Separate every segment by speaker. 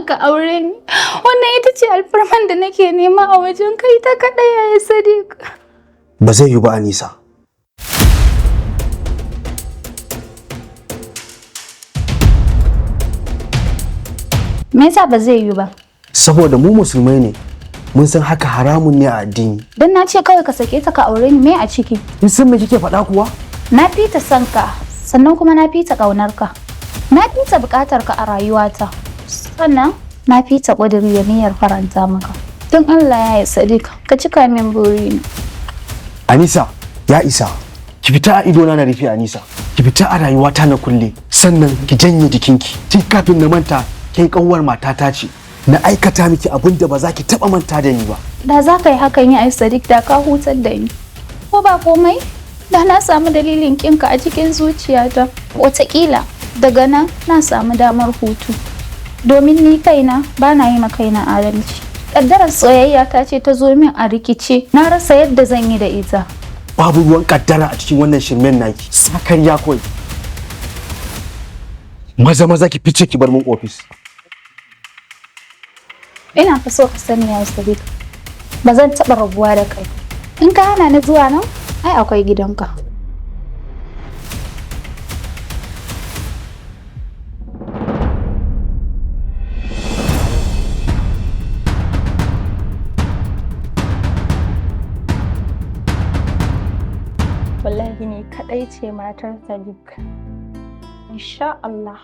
Speaker 1: ka aure ni. Wannan ita ce alfarman da nake nema a wajen kai ta kaɗai, yaya Sadiq.
Speaker 2: Ba zai yi ba, Anisa.
Speaker 1: Me yasa ba zai yi ba?
Speaker 2: Saboda mu musulmai ne, mun san haka haramun ne a addini.
Speaker 1: Dan na ce kawai ka sake ta ka aure ni, me a ciki?
Speaker 2: Kin san me kike faɗa kuwa?
Speaker 1: Na fi ta son ka, sannan kuma na fi ta ƙaunar ka. Na fi ta buƙatar ka a rayuwata. Sannan na fi ta ƙudiri da niyyar faranta maka. Don Allah ya yi Sadiq, ka cika min burina.
Speaker 2: Anisa, ya isa. Ki fita a idona na rufe, Anisa. Ki fita a rayuwata na kulle. Sannan ki janye jikinki. Tun kafin na manta ke kanwar matata ce. Na aikata miki abin da ba za ki taɓa manta da ni ba.
Speaker 1: Da za ka yi hakan ya yi Sadiq, da ka hutar da ni. Ko ba komai, da na samu dalilin kinka a cikin zuciyata. Wataƙila daga nan na samu damar hutu. Domin ni kaina ba na yi ma kaina adalci. Ƙaddarar soyayya ta ce ta zo min a rikice, na rasa yadda zan yi da ita.
Speaker 2: Babu ruwan kaddara a cikin wannan shirmen naki. Sakarya kawai. Maza maza ki fice ki bar min ofis.
Speaker 1: Ina fa so ka sani ya Sadiq, ba zan taɓa rabuwa da kai. In ka hana ni zuwa nan, ai akwai gidanka.
Speaker 3: Wallahi ni kaɗai ce matar Sadiq. Insha Allah.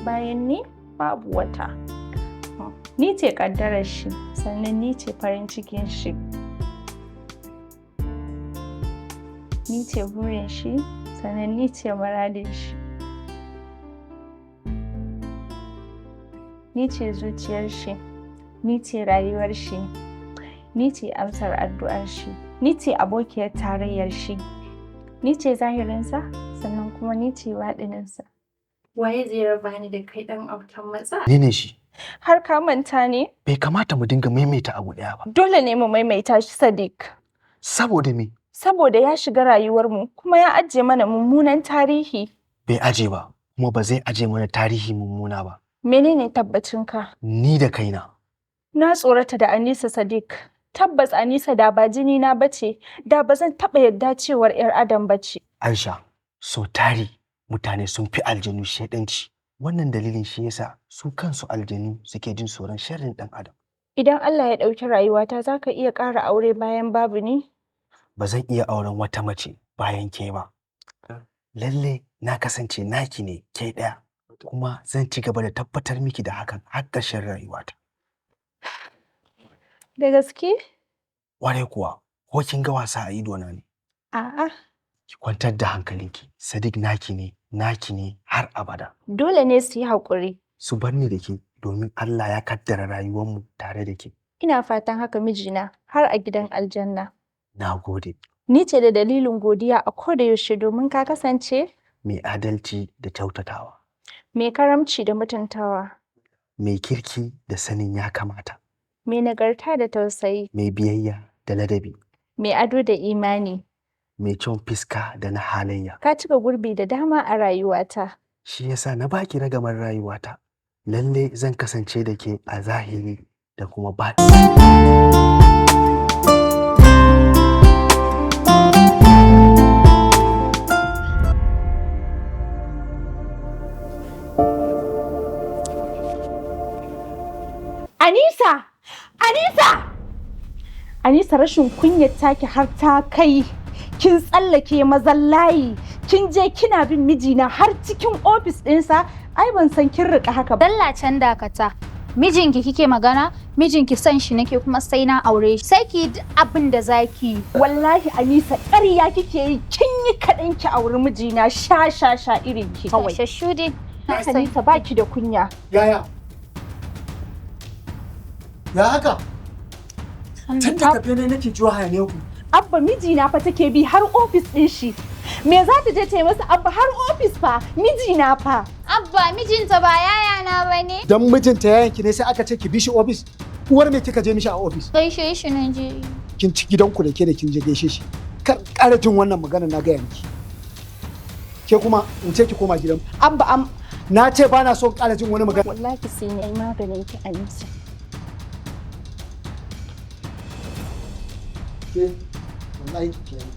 Speaker 3: Bayan ni babu wata. Ni ce ƙaddarar shi, sannan ni ce farin cikin shi. Ni ce burin shi, sannan ni ce muradin shi. Ni ce zuciyar shi, ni ce rayuwar shi, ni ce amsar addu'ar shi, ni ce abokiyar tarayyar shi, ni ce zahirinsa, sannan kuma ni ce baɗininsa. Waye zai raba ni da kai ɗan autan matsa?
Speaker 2: Ne ne shi.
Speaker 3: Har ka manta ne?
Speaker 2: Bai kamata mu dinga maimaita abu ɗaya ba.
Speaker 3: Dole ne mu maimaita shi, Sadiq.
Speaker 2: Saboda me?
Speaker 3: Saboda ya shiga rayuwarmu kuma ya ajiye mana mummunan tarihi.
Speaker 2: Bai aje ba, kuma ba zai aje mana tarihi mummuna ba.
Speaker 3: Menene tabbacinka?
Speaker 2: Ni da kaina.
Speaker 3: Na tsorata da Anisa, Sadiq. Tabbas Anisa da ba jini na bace, da ba zan taɓa yadda cewar 'yar adam bace.
Speaker 2: Aisha, so tari mutane sun fi aljanu shaidanci. Wannan dalilin shi yasa su kansu aljanu suke jin tsoron sharrin ɗan adam.
Speaker 3: Idan Allah ya ɗauki rayuwata, za ka iya ƙara aure bayan babu ni?
Speaker 2: Ba zan iya auren wata mace bayan ke ba. Lalle na kasance naki ne ke ɗaya, kuma zan ci gaba da tabbatar miki da hakan har ƙarshen rayuwata.
Speaker 3: Da gaske?
Speaker 2: Ƙwarai kuwa, ko kin ga wasa a idona ne?
Speaker 3: A'a.
Speaker 2: Ki kwantar da hankalinki, Sadiq naki ne, naki ne har abada.
Speaker 3: Dole ne su yi haƙuri.
Speaker 2: Su bar ni da ke domin Allah ya kaddara rayuwarmu tare da ke.
Speaker 3: Ina fatan haka mijina har a gidan aljanna.
Speaker 2: Na gode.
Speaker 3: Ni ce da dalilin godiya a koda yaushe domin ka kasance
Speaker 2: Mai adalci da kyautatawa,
Speaker 3: mai karamci da mutuntawa,
Speaker 2: mai kirki da sanin ya kamata,
Speaker 3: mai nagarta da tausayi,
Speaker 2: mai biyayya da ladabi,
Speaker 3: mai ado da imani.
Speaker 2: mai kyau fiska da na halayya.
Speaker 3: Ka cika gurbi da dama a rayuwata.
Speaker 2: Shi yasa na baki ragamar rayuwata. Lalle zan kasance da ke a zahiri da kuma baɗi.
Speaker 3: Anisa! Anisa! Anisa, rashin kunyar taki har ta kai kin tsallake mazan layi, kin je kina bin mijina har cikin ofis ɗinsa. Ai ban san kin rika haka ba.
Speaker 1: Dalla can dakata. Mijinki kike magana? Mijinki son shi nake kuma sai na aure shi. Sai ki yi duk abin da za ki yi.
Speaker 3: Wallahi Anisa, ƙarya kike yi, kin yi kaɗan ki auri mijina, sha sha sha irin ki kawai.
Speaker 1: Shashshu dai.
Speaker 3: Anisa, baki da kunya.
Speaker 4: Yaya? Ya haka? Tun da kafe ne nake jiwa hayaniyar ku.
Speaker 3: Abba, mijina fa take bi har ofis ɗin shi. Me za ta je ta yi masa, Abba, har ofis fa, mijina fa.
Speaker 1: Abba, mijinta ba yayana ba ne?
Speaker 4: Dan mijinta yayanki ne sai aka ce ki bi shi ofis. Uwar me kika je mishi a ofis?
Speaker 1: Gaishe shi na je.
Speaker 4: Kin ci gidanku da ke da kin je gaishe shi. Kar ƙara jin wannan magana na gaya miki. Ke kuma in ce ki koma gidan.
Speaker 3: Abba am
Speaker 4: Na ce ba na son ƙara jin wani magana.
Speaker 3: Wallahi sai na yi maganin ki, Anisa.
Speaker 4: Ke, wallahi ki kiyaye.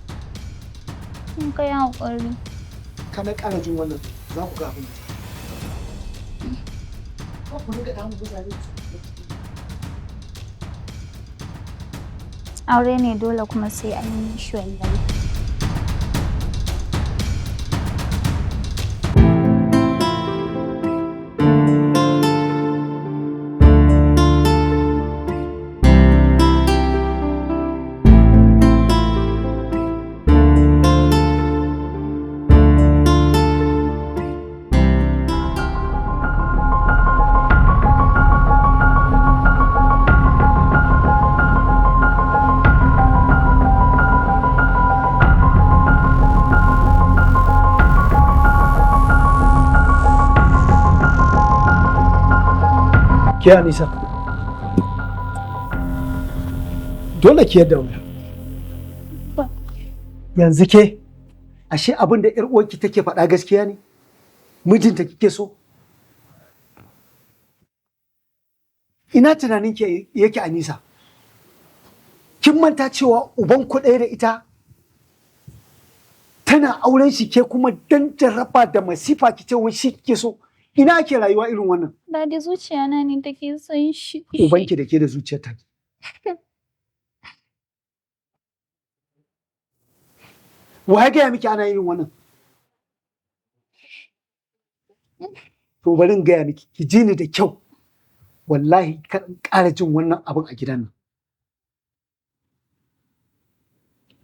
Speaker 1: In kai haƙuri.
Speaker 4: Kana ƙara jin wannan, za ku ga abin da. Ku dinga damun mutane.
Speaker 1: Aure ne dole kuma sai an yi shi wallahi.
Speaker 4: Ke Anisa, dole ki yadda wani. Yanzu ke, ashe abin da 'yar uwarki take faɗa gaskiya ne? Mijinta kike so? Ina tunanin ki yake, Anisa? Kin manta cewa uban ku ɗaya da ita, tana auren shi, ke kuma dan jarraba da masifa ki ce wai shi kike so. Ina ake rayuwa irin wannan?
Speaker 1: Daddy, zuciya na ne take son shi.
Speaker 4: Ubanki da ke da zuciyarta. Wa ya gaya miki ana irin wannan? To bari in gaya miki, ki ji ni da kyau. Wallahi kar in ƙara jin wannan abin a gidan nan.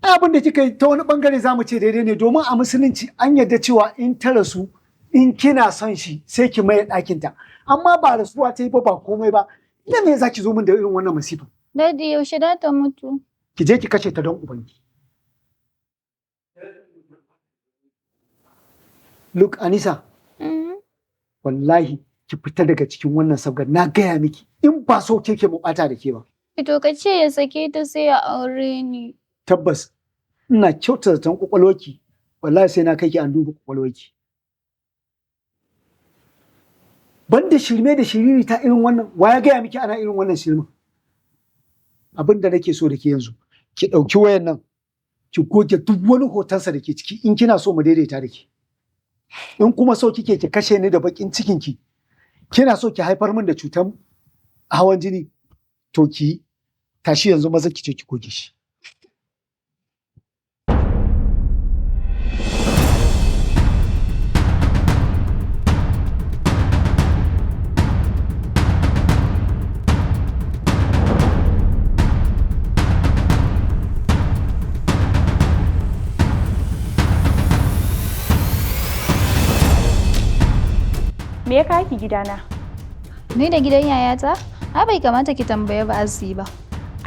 Speaker 4: Abin da kika yi ta wani bangare za mu ce daidai ne, domin a musulunci an yarda cewa in ta rasu, in kina son shi sai ki maye ɗakinta. Amma ba rasuwa ta yi ba, ba komai ba. Ina me za ki zo min da irin wannan masifa?
Speaker 1: Daddy, yaushe da ta mutu?
Speaker 4: Ki je ki kashe ta don ubanki. Look, Anisa, wallahi ki fita daga cikin wannan sabgar, na gaya miki, in ba so ke mu bata da ke ba.
Speaker 1: To ka ce ya sake ta sai ya aure ni.
Speaker 4: Tabbas ina kyauta zaton kwakwalwarki, wallahi sai na kai ki an duba kwakwalwarki. Banda shirme da shiriri ta irin wannan, wa ya gaya miki ana irin wannan shirmen? Abin da nake so da ke yanzu, ki ɗauki wayan nan, ki goge duk wani hotonsa da ke ciki in kina so mu daidaita da ke. In kuma so kike ki kashe ni da bakin cikin ki, kina so ki haifar min da cutar hawan jini, to ki tashi yanzu maza ki ce ki goge shi.
Speaker 3: Me ya kawo ki gidana?
Speaker 1: Ni da gidan yayata? Ai bai kamata ki tambaye ba asi ba.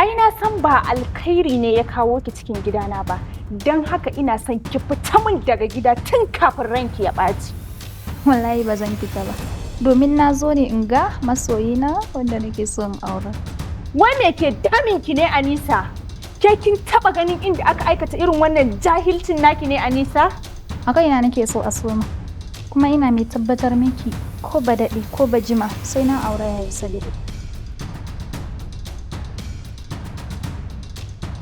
Speaker 3: Ai na san ba alkhairi ne ya kawo ki cikin gidana ba. Don haka ina son ki fita min daga gida tun kafin ranki ya ɓaci.
Speaker 1: Wallahi ba zan fita ba. Domin na zo ne in ga masoyina wanda nake son aura.
Speaker 3: Wai me ke damin ki ne, Anisa? Ke kin taba ganin inda aka aikata irin wannan jahilcin naki ne, Anisa?
Speaker 1: A kaina nake so a soma. Kuma ina mai tabbatar miki, ko ba daɗe ko ba jima, sai na aura yayi Sadiq.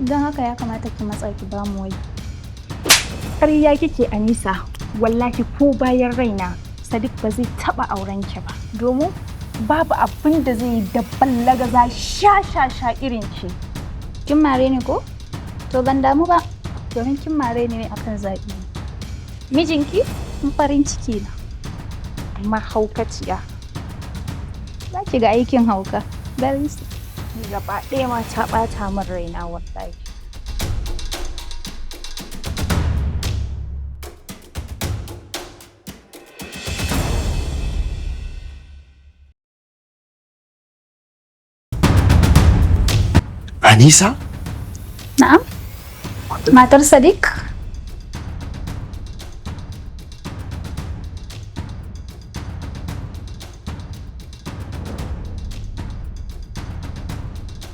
Speaker 1: Don haka ya kamata ki matsa ki ba mu wai.
Speaker 3: Ƙarya kike, Anisa. Wallahi ko bayan raina, Sadiq ba zai taba auren ki ba. Domin babu abin da zai yi da ballagaza sha sha sha irin ki.
Speaker 1: Kin mare ni ko? To ban damu ba, domin kin mare ni ne akan zaɓi. Mijinki in farin ciki na.
Speaker 3: Mahaukaciya.
Speaker 1: Za ki ga aikin hauka. Very soon.
Speaker 3: Ni gaba ɗaya ma ta ɓata min raina wallahi.
Speaker 2: Anisa?
Speaker 1: Na'am. Matar Sadiq?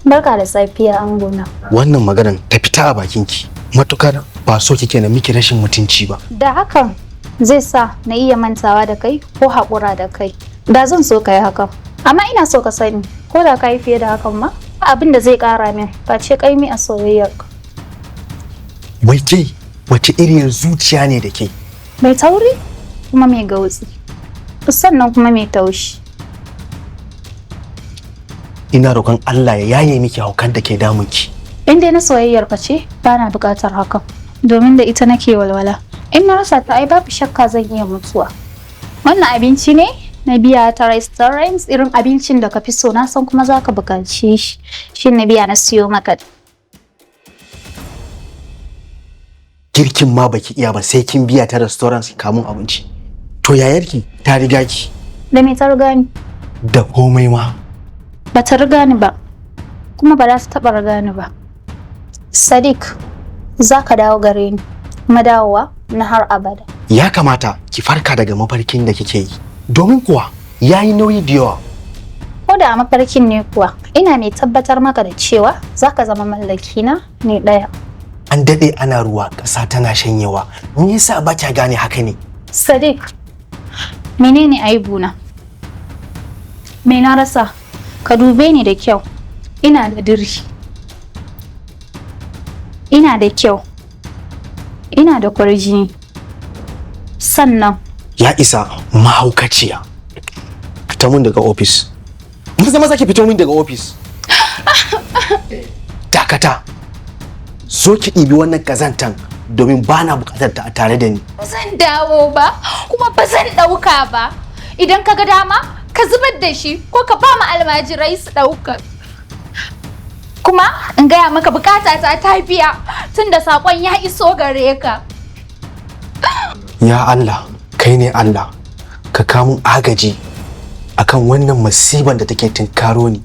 Speaker 1: Barka da safiya, angona.
Speaker 2: Wannan maganan ta fita a bakinki. Matukar ba so kike na miki rashin mutunci ba.
Speaker 1: Da hakan zai sa na iya mantawa da kai ko haƙura da kai. Da zan so ka yi hakan. Amma ina so ka sani, ko da ka yi fiye da hakan ma, ba abin da zai ƙara min face ƙaimi a soyayyarka.
Speaker 2: Wai ke wace iriyar zuciya ne da ke?
Speaker 1: Mai tauri kuma mai gautsi, sannan kuma mai taushi.
Speaker 2: Ina roƙon Allah ya yaye miki haukan da ke damunki.
Speaker 1: In dai na soyayyar ka ce, ba na buƙatar hakan, domin da ita nake walwala. In na rasa ta, ai babu shakka zan iya mutuwa. Wannan abinci ne na biya ta restaurant, irin abincin da ka fi so, na san kuma za ka buƙace shi. Shi na biya na siyo maka.
Speaker 2: Girkin ma baki iya ba, sai kin biya ta restaurant ki kamun abinci. To, yayarki ta riga ki.
Speaker 1: Da me ta riga ni?
Speaker 2: Da komai ma.
Speaker 1: Ba ta riga ni ba, kuma ba za ta taɓa riga ni ba. Sadiq, za ka dawo gare ni, kuma dawowa na har abada.
Speaker 2: Ya kamata ki farka daga mafarkin da kike yi, domin kuwa yayi nauyi da yawa.
Speaker 1: Ko da a mafarkin ne kuwa, ina mai tabbatar maka da cewa za ka zama mallakina ne ɗaya.
Speaker 2: An daɗe ana ruwa ƙasa tana shanyewa. Me yasa ba kya gane haka ne?
Speaker 1: Sadiq, menene aibuna? Me na rasa? Ka dube ni da kyau. Ina da diri. Ina da kyau. Ina da kwarjini. Sannan
Speaker 2: Ya isa, mahaukaciya. Fita mun daga ofis. Maza maza ki fito min daga ofis. Dakata. Zo ki ɗibi wannan kazantan, domin ba na buƙatar ta a tare da ni.
Speaker 1: Ba zan dawo ba, kuma ba zan ɗauka ba. Idan ka ga dama, ka zubar da shi ko ka ba mu almajirai su ɗauka. Kuma in gaya maka, bukata ta ta biya tunda saƙon ya iso gare ka.
Speaker 2: Ya Allah, kai ne Allah, ka kamun agaji akan wannan masiban da take tunkaro ni.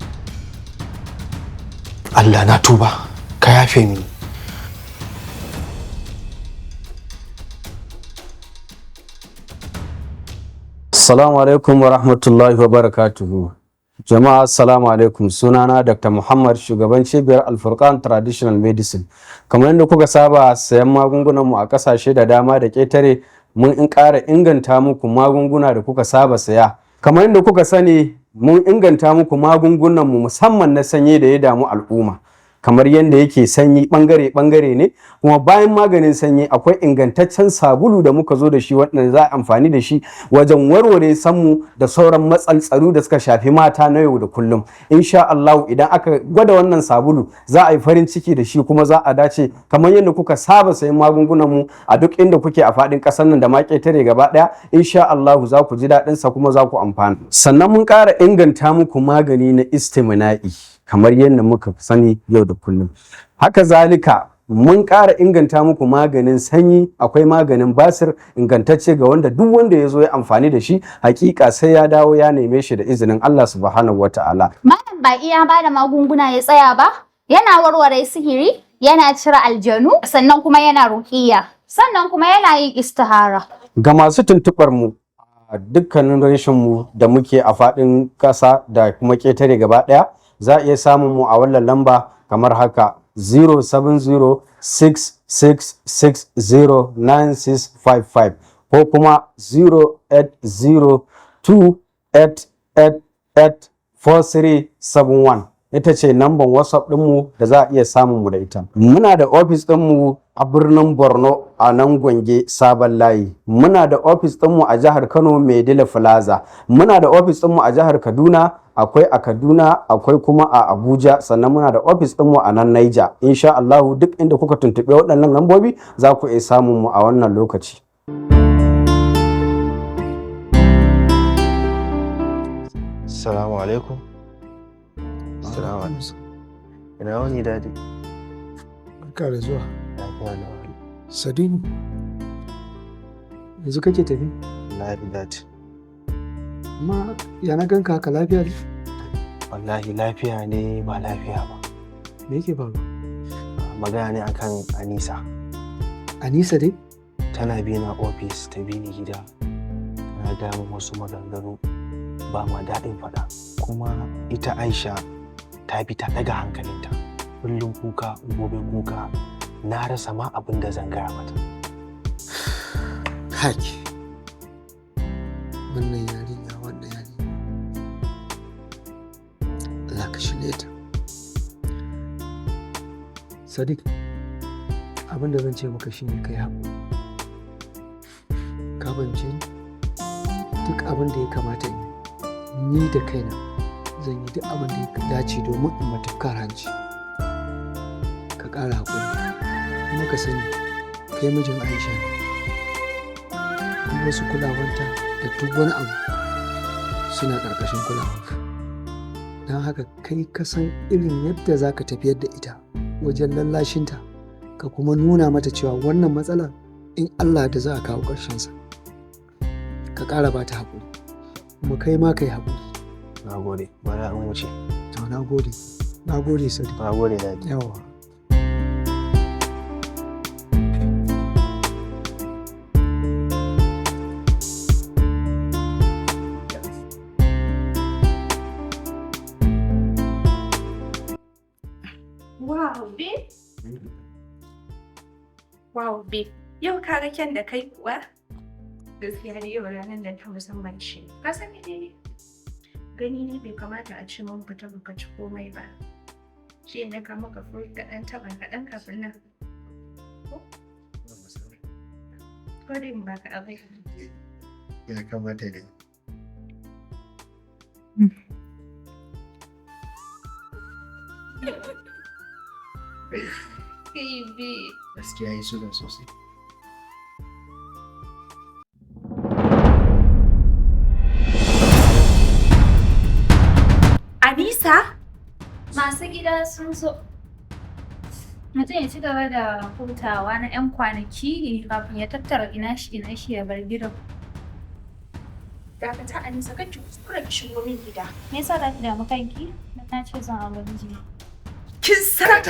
Speaker 2: Allah, na tuba, ka yafe mini.
Speaker 5: Assalamu alaikum wa rahmatullahi wa barakatuhu. Jama'a, assalamu alaikum. Sunana Dr. Muhammad, shugaban cibiyar Alfurqan Traditional Medicine. Kamar yadda kuka saba sayan magungunan mu a kasashe da dama da ƙetare, mun in ƙara inganta muku magunguna da kuka saba saya. Kamar yadda kuka sani, mun inganta muku magungunan mu, musamman na sanyi da ya damu al'umma. Kamar yadda yake sanyi bangare-bangare ne, kuma bayan maganin sanyi akwai ingantaccen sabulu da muka zo da shi, wanda za a amfani da shi wajen warware sammu da sauran matsaltsalu da suka shafi mata na yau da kullum. Insha Allah, idan aka gwada wannan sabulu za a yi farin ciki da shi, kuma za a dace. Kamar yadda kuka saba sayan magungunan mu a duk inda kuke a faɗin ƙasar nan da ma ƙetare gaba ɗaya, insha Allah za ku ji daɗin sa kuma za ku amfana. Sannan mun ƙara inganta muku magani na istimina'i kamar yadda muka sani yau da kullum. Haka zalika, mun ƙara inganta muku maganin sanyi. Akwai maganin basir ingantacce ga wanda duk wanda ya zo ya amfani da shi, hakika sai ya dawo ya neme shi da izinin Allah subhanahu wata'ala.
Speaker 1: Malam ba iya ba da magunguna ya tsaya ba, yana warware sihiri, yana cire aljanu, sannan kuma yana ruƙiyya, sannan kuma yana yin istihara.
Speaker 5: Ga masu tuntuɓar mu a dukkanin reshen mu da muke a faɗin ƙasa da kuma ƙetare gaba ɗaya, za a iya samun mu a wannan lamba kamar haka: 07066609655 ko kuma 08028884371. Ita ce namban WhatsApp ɗinmu da za a iya samun mu da ita. Muna da ofis ɗinmu a birnin Borno a nan Gwange Sabon Layi. Muna da ofis ɗinmu a jihar Kano, Maidila Plaza. Muna da ofis ɗinmu a jihar Kaduna, akwai a Kaduna, akwai kuma a Abuja, sannan muna da ofis ɗinmu a nan Naija. Insha Allahu, duk inda kuka tuntuɓe waɗannan lambobi za ku iya samun mu a wannan lokaci.
Speaker 2: Assalamu alaikum. Assalamu alaikum. Ina wani, Daddy?
Speaker 4: Barka da zuwa.
Speaker 2: Lafiya lau.
Speaker 4: Sadiku. Yanzu kake tafi?
Speaker 2: Wallahi, Daddy.
Speaker 4: Amma ya na ganka haka, lafiya ne?
Speaker 2: Wallahi lafiya ne ba lafiya ba.
Speaker 4: Me yake faruwa?
Speaker 2: Magana ne akan Anisa.
Speaker 4: Anisa dai?
Speaker 2: Tana bi na ofis, ta bi ni gida. Tana gaya min wasu maganganu ba ma daɗin faɗa. Kuma ita Aisha ta bi ta ɗaga hankalinta. Kullum kuka, gobe kuka. Na rasa ma abin da zan gaya mata.
Speaker 4: Haki. Wannan yarinya, wannan yarinya. Allah ka shirye ta. Sadiq, abin da zan ce maka shine kai haƙuri. Ka fahimce ni? Duk abin da ya kamata in yi, ni da kaina zan yi duk abin da ya dace domin in mata hanci. Ka ƙara haƙuri. Kuma ka sani, kai mijin Aisha ne. Duk wasu kulawanta da duk wani abu suna ƙarƙashin kulawanka. Don haka kai ka san irin yadda za ka tafiyar da ita wajen lallashinta, ka kuma nuna mata cewa wannan matsalar in Allah da za a kawo ƙarshensa. Ka ƙara ba ta haƙuri, kuma kai ma ka yi haƙuri.
Speaker 2: Na gode, bari an wuce.
Speaker 4: To, na gode, na gode, Sadiq.
Speaker 2: Na gode, Daddy.
Speaker 4: Yawa.
Speaker 3: Wow, babe. Wow, babe. Yau ka ga kyan da kai kuwa? Gaskiya ne, yau ranar da ta musamman ce. Ka san menene? Gani ne bai kamata a ce mun fita baka ci komai ba. Shi ne ka maka fruit kaɗan, taɓa kaɗan kafin nan. Ko? Ko dai in baka abai.
Speaker 2: Ya kamata ne.
Speaker 3: Kai, babe.
Speaker 2: Gaskiya yi suga sosai.
Speaker 3: Anisa?
Speaker 1: Masu gida sun zo. Mutum ya ci gaba da hutawa na 'yan kwanaki ne kafin ya tattara ina shi ina shi ya bar gidan.
Speaker 3: Dakata Anisa, kar ki kuskura ki shigo min gida.
Speaker 1: Me yasa za ki damu kanki? Dan na ce zan aure miji.
Speaker 3: Kin san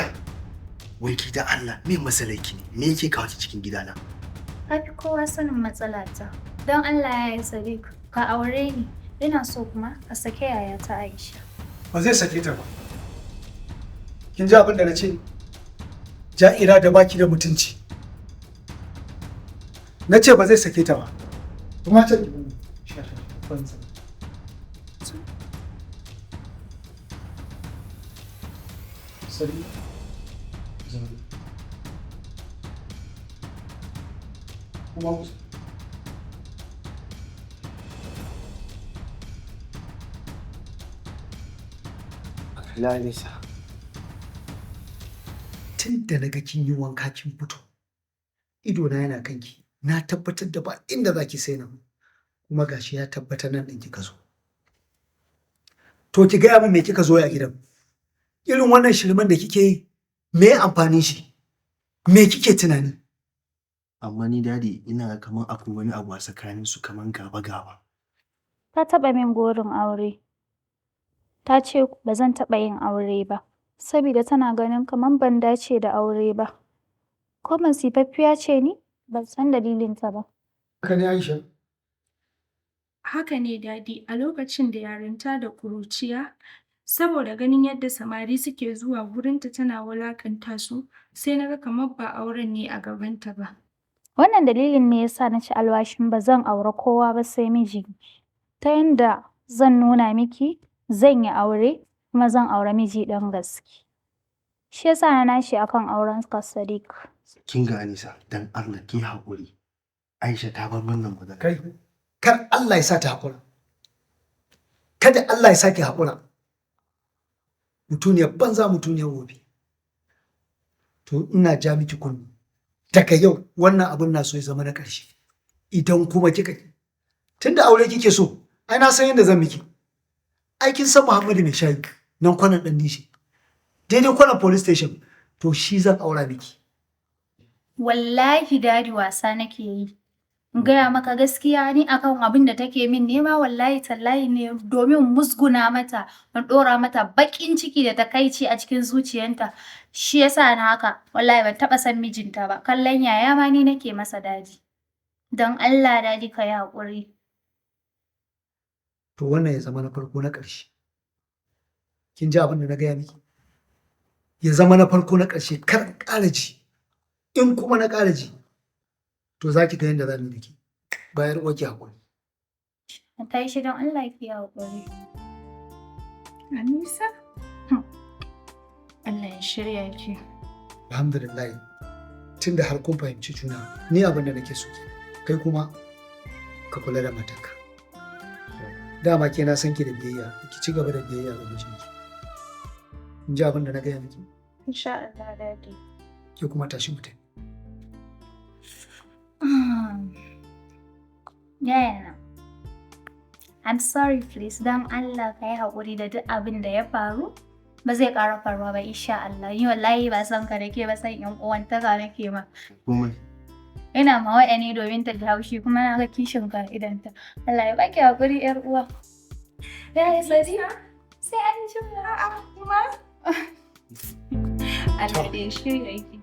Speaker 2: Wai ki da Allah, me matsalar ki ne? Me yake kawo ki cikin gidana?
Speaker 1: Ka fi kowa sanin matsalata. Don Allah ya yi, Sadiq, ka aure ni. Ina so kuma ka sake yayata Aisha.
Speaker 4: Ba zai sake ta ba. Kin ji abin da na ce? Ja'ira da baki da mutunci. Na ce ba zai sake ta ba. Kuma ta sha sha banza. Sadiq, zauna. Kuma ku
Speaker 2: La Anisa.
Speaker 4: Tun da na ga kin yi wanka kin fito, idona yana kanki, na tabbatar da ba inda za ki sai nan, kuma gashi ya tabbatar nan ɗin kika zo. To, ki gaya min me kika zo a gidan? Irin wannan shirman da kike yi, me amfanin shi? Me kike tunani?
Speaker 2: Amma ni, Daddy, ina ga kamar akwai wani abu a tsakanin su, kamar gaba gaba.
Speaker 1: Ta taɓa min gorin aure. Ta ce ba zan taɓa yin aure ba, saboda tana ganin kamar ban dace da aure ba. Ko masifaffiya ce ni? Ban san dalilinta ba.
Speaker 4: Haka ne, Aisha?
Speaker 3: Haka ne, Daddy, a lokacin da yarinta da ƙuruciya, saboda ganin yadda samari suke zuwa wurinta tana wulaƙanta su, sai na ga kamar ba auren ne a gabanta ba.
Speaker 1: Wannan dalilin ne yasa na ci alwashin ba zan auri kowa ba sai miji. Ta yanda zan nuna miki zan yi aure, kuma zan auri miji ɗan gaske. Shi yasa na nace akan auren ka, Sadiq.
Speaker 2: Kin ga Anisa, dan Allah ki haƙuri. Aisha ta bar wannan magana.
Speaker 4: Kai, kar Allah ya sa ta haƙura. Kada Allah ya sa ki haƙura. Mutuniyar banza, mutuniyar wofi. To, ina ja miki kunni. Daga yau wannan abun na so ya zama na ƙarshe. Idan kuma kika ki. Tunda aure kike so, ai na san yadda zan miki. Ai kin san Muhammadu mai shayi nan kwanan ɗan nishi. Daidai kwanan police station, to shi zan aura miki.
Speaker 1: Wallahi Daddy, wasa nake yi. In gaya maka gaskiya, ni akan abin da take min nema, wallahi tallahi ne domin musguna mata, in ɗora mata baƙin ciki da takaici a cikin zuciyanta. Shi yasa na haka, wallahi ban taɓa son mijinta ba. Kallon yaya ma ni nake masa, Daddy. Don Allah, Daddy, ka yi haƙuri.
Speaker 4: To, wannan ya zama na farko na ƙarshe. Kin ji abin da na gaya miki? Ya zama na farko na ƙarshe, kar in ƙara ji. In kuma na ƙara ji, to za ki ga yadda za mu yi da ke. Bayar uwarki haƙuri.
Speaker 6: Na tashi don Allah ki yi haƙuri.
Speaker 3: Anisa? Allah ya shirya ki.
Speaker 4: Alhamdulillah, tunda har kun fahimci juna, ni abin da nake so kenan. Kai kuma ka kula da matarka. Dama ke na san ki da biyayya, ki ci gaba da biyayya ga mijinki. In ji abin da na gaya miki?
Speaker 3: Insha Allah, Daddy.
Speaker 4: Ke kuma tashi mutum.
Speaker 6: Yaya, I'm sorry, please, don Allah ka yi haƙuri da duk abin da ya faru. Ba zai ƙara faruwa ba, insha Allah. Ni wallahi ba san ka nake ba, san ƴan uwantaka nake ma.
Speaker 2: Komai.
Speaker 6: Ina ma waya ne domin ta ji haushi, kuma na ga kishin ka idanta. Allah ya baki haƙuri, ƴar uwa. Ya yi sadi. Sai an jima.
Speaker 3: A'a, kuma. Allah ya shirya ki.